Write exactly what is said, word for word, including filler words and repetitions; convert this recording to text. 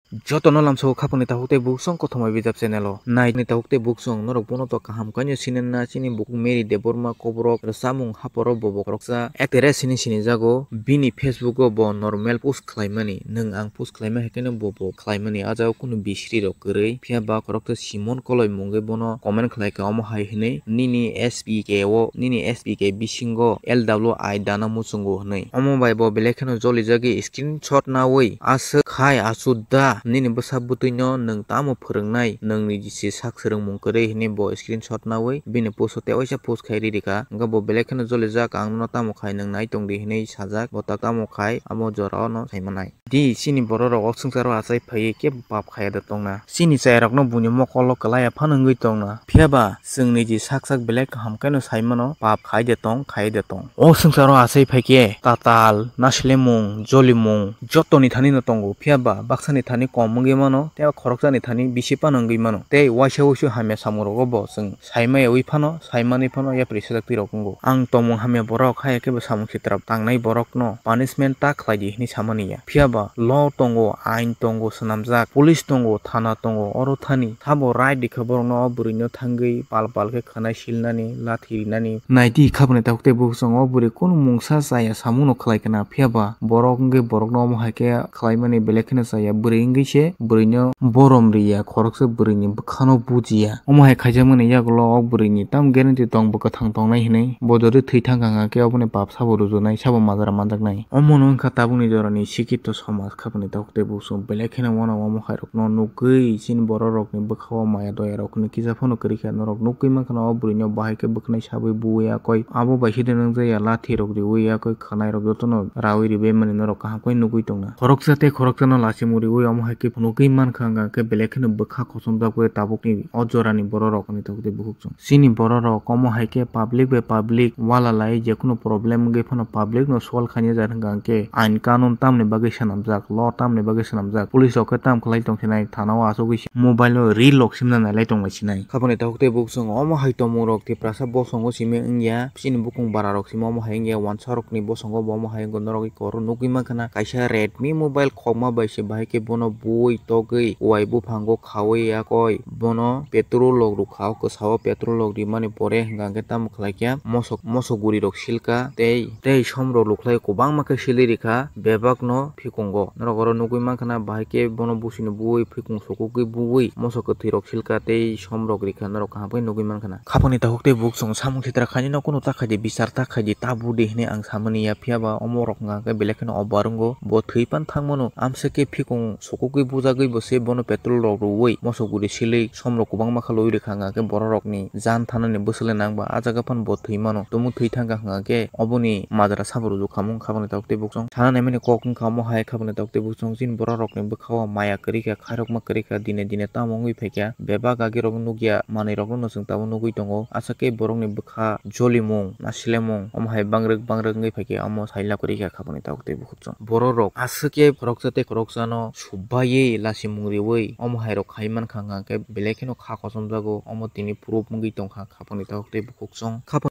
Jotono lamsao khapangni takhuk tei buksong kothoma bijap channel o naini takhuk tei buksong norok bono to kaham kaino sinina chini bukhuk Mary Debbarma koborok rwchapmung haporo bobo khoroksa actress hinwi sinijago. Bini Facebook o bo normal post khlaimani, nwng ang post khlaima hai kheno bo bo khlaimani, a jagao kunu bisri rok kwrwi. Phiya ba khoroksa Simon Koloi mungwi bono comment khlaikha omo hai hwnwi, "Nini S P K o, nini S P K bisingo L W I dana muchungo," hwnwi. Omo bai bo belai kheno jolijagwi screenshot naui aswk khai achuk da, "Nini bwsa bwtwino nwng tamo phwrwngnai, nwng niji se sak swrwngmung kwrwi," hwnwi bo screenshot naui bini post o tei waisa post khai ri rikha. Hwnkhe bo belai kheno jolijak, "Ang nono tamo khai nwng nai tongdi," hwnwi sajak, bo ta tamo khai amo jorao no sai manai. Di chini borok rok o swngcharo achai phaiwi kebo pap khaiya de tongna. Chini chayarokno buini mokolo kwlaiya phano wngwi tongna. Phiya ba chwng niji sak sak belai kaham khe no sai mano, pap khai de tong, khai de tong. O swngcharo achai phai khe tatal, naslemung, jolimung jotoni thani no tongo. Phiya ba baksani thani kom wngwi mano, tei khoroksani thani bisi phano wngwi mano. Tei waisa wuisu hamya samung rogo bo chwng sai maya wi phano, sai manwi phano yapri sajak twi rok wngo. Ang tongmung hamya borok, hai khe bo samung sitra tangnai borok no punishment ta khlai di hinwi samani ya. Phiya ba law tongo, ain tongo swnamjak, police tongo, thana tongo, oro thani sabo right rikha borok no, o bwrwi no thangwi pal pal khe khwnai silnani, lathi rinani. Naidi khaboni takhuk tei bukhuk chwng o bwrwi kunu mungsa chaya samung no khlai khna, phiya ba borok wngwi borok no omo hai khe khlai mani belai kheno chaya, bwrwi wngwi se bwrwi no borom riya, khoroksa bwrwi ni bwkha no bujiya. Omo hai khaijakmani yagulo o bwrwini tamo guarantee tong, bo kwthang tongnai hinwi. Bo jodi thwi thangkha hwnkha khe oboni pap sabo rujunai, sabo majra manjaknai. Omono wngkha tabukni jorani sikito somaj, khaboni takhuk tei buksong belai kheno uanao omo khairokno nukgwi chini bororokni bwkhao maya doyarokno kisa phano kwrwi kha. Norok nukgwi mankha o bwrwino bahai khe bwkhnai sabwi buwi yakoi abo bai side nwngjaya lathirok riwi yakoi khwnairok jotono rawi ribaimani norok kaham khe nukgwi tongna. Khoroksa tei khoroksano lachimung riwi omo hai khe phunugwi mankha, hwnkha khe belai kheno bwkha khosomjak bai tabukni o jorani bororok, hwnwi tabukni bukhuk chwng. Chini bororok omo hai khe public bai public wala lai, jekunu problem wngwi phano public no solve khaina jar, hwnkha khe ain kanun tamni bagwi swnamjak, law tamni bagwi swnamjak, police rok khe tam khlai tong sinai, thana o achugwi se mobile o reel rok simna nailai tong lai sinai. Khaboni takhuk tei buksong omo hai tongmung rok Tiprasa bosongo simi wngya, chini bukung bara rok simi omo hai wngya, wansa rokni bosongo bo omo hai wngkha, norok oro nukgwi mankha na kaisa Redmi mobile khokma bai se bahai khe bono buwi togwi uai buphango khawi yakoi bono petrol rok rwkha, o kwsa o petrol rok rimani pore hwnkha khe tamo khlai khe mosok, mosok guri rok silka tei, tei som rok lukhlai kwbangma khe silwi rikha bebak no phikungo. Norok oro nukgwi mankha na bahai khe bono busi no buwi phikung sukugwi buwi mosok kwthwi rok silka tei som rok rikha, norok kaham khe nukgwi mankha na. Khapangni takhuk tei buksong samung sitra khainino kunu ta khaidi, bichar ta khaidi, ta budi hinwi ang samani ya, phiya ba omo rok hwnkha khe belai kheno over wngo, bo thwi pan thang mano, amswk khe phikung sukugwi bujagwi bo se bono petrol rok rwwi mosok guri silwi som rok kwbangma khe lwi rwkha, hwnkha khe bororokni jan thanani bwswlwi nang ba, ah jaga phano bo thwi mano, tumung thwi thangkha hwnkha khe oboni majra sabo rwjak khamung. Khapangni takhuk tei buksong sana naimani kok wngkha omo hai, khapangni takhuk tei buksong chini bororokni bwkhao maya kwrwi kha, khairokma kwrwi kha, dine dine tamo wngwi phaikha, bebak agirok nukya manwirokno no chwng tabuk nugwi tongo. Aswk khe borokni bwkha jolimung, nasilemung, omo hai bangrwk bangrwk wngwi phaikhe omo sailab kwrwi kha khapangni takhuk tei bukhuk chwng. Bororok aswk khe khoroksa tei khoroksano subaiwi lachimung riwi omo hairok khai mankha, hwnkha khe belai kheno kha kochomjago, omo tini proof wngwi tongkha khapangni takhuk tei bukhuk chwng. Khapang